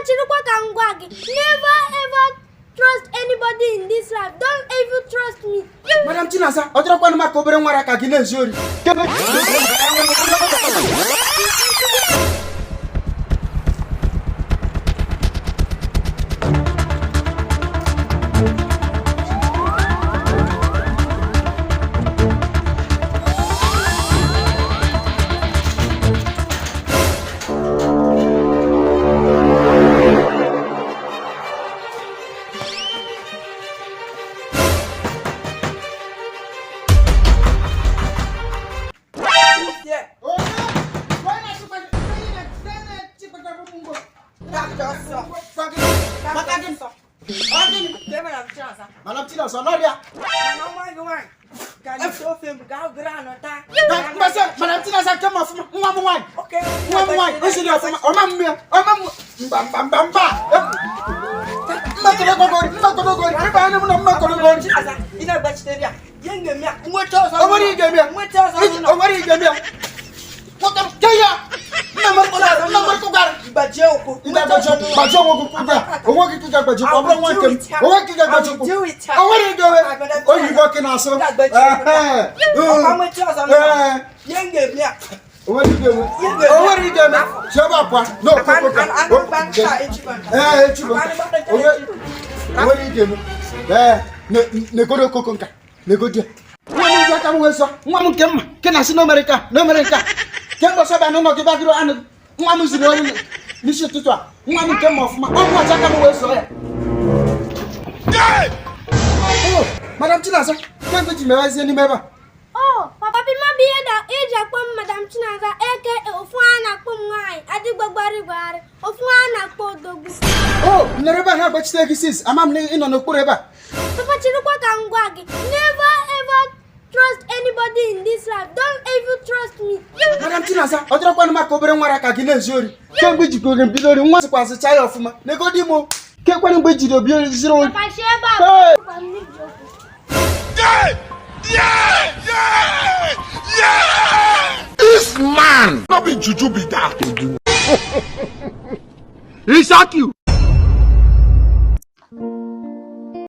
Cherekwa ka m gwa gị, never ever trust anybody in this life. Don't even trust me. Madam Chinaza, ọ dịrọkwanụ maka obere nwara ka gị na-ezu ori. Madam Chinaza, n'ọrịa. Madam Chinaza, nke m ọfụma, nwa m nwaanyị. Nwa m nwaanyị, o siri ọfụma, ọma m ya, ọma m mba mba mba mba. Mmakọrọgọgọrị, mmakọrọgọrị, ịba anya m na mmakọrọgọrị. O nwere ị ga-eme ya. O nwere ị ga-eme ya. Nwoke m, ke ya. Nna m kụgara, nna m kụgara. Gbajie ụkwụ. Ị ga-agbaji ụkwụ, gbajie onwe gị ụkwụ gaa. Onwe gị ka ị ga-agbaji ụkwụ, ọ bụrụ nwa nke m. Onwe gị ka ị ga-agbaji ụkwụ. O nwere ị ga-eme. Oyibo ka ị na-asụ. Ehe. Ee. O nwere ị ga-eme. O nwere ị ga-eme. Si ebe a pụọ. No, okwu ka. Ee, echi bụ nka. O nwere ị ga-eme. Ee, negodo okoko nka. Negodo ya. Nwa m ji aka m wee zọ. Nwa m nke mma nke na-asị na o mere nka na o mere nka. Kemgbe ọsọ bịa n'ụlọ gị bagoro anụ nwa m zuru ori n'isi ụtụtụ a. Nwa m nke mma ọfụma. Ọ bụ ọcha aka m wee zọọ ya. Oh, Madam Chinaza, kemgbe ji mewezie n'ime ebe a. Oh, Papa Pima bụ ihe da eji akpọ m Madam Chinaza eke ofu a na-akpọ m nwaanyị adịgbagbarị gbagharị ofu a na-akpọ odogwu. Oh, m nọrọ ebe a na-agbachite gị sis, ama m na ị nọ n'okpuru ebe a. Papa, cherekwa ka m gwa gị, never ever trust anybody in this life. Don't even trust me. Madam Chinaza, ọ dịrọkwanụ maka obere nwara ka gị na-ezu ori. Kemgbe ijikọrọ mbido ori, nwa sịkwa zụcha ya ọfụma. Negodi m o. Kekwanụ mgbe ijiri obi ori ziri ori. Papa, si ebe a pụọ, m n'iji okwu. This man no be juju be that. He shock you.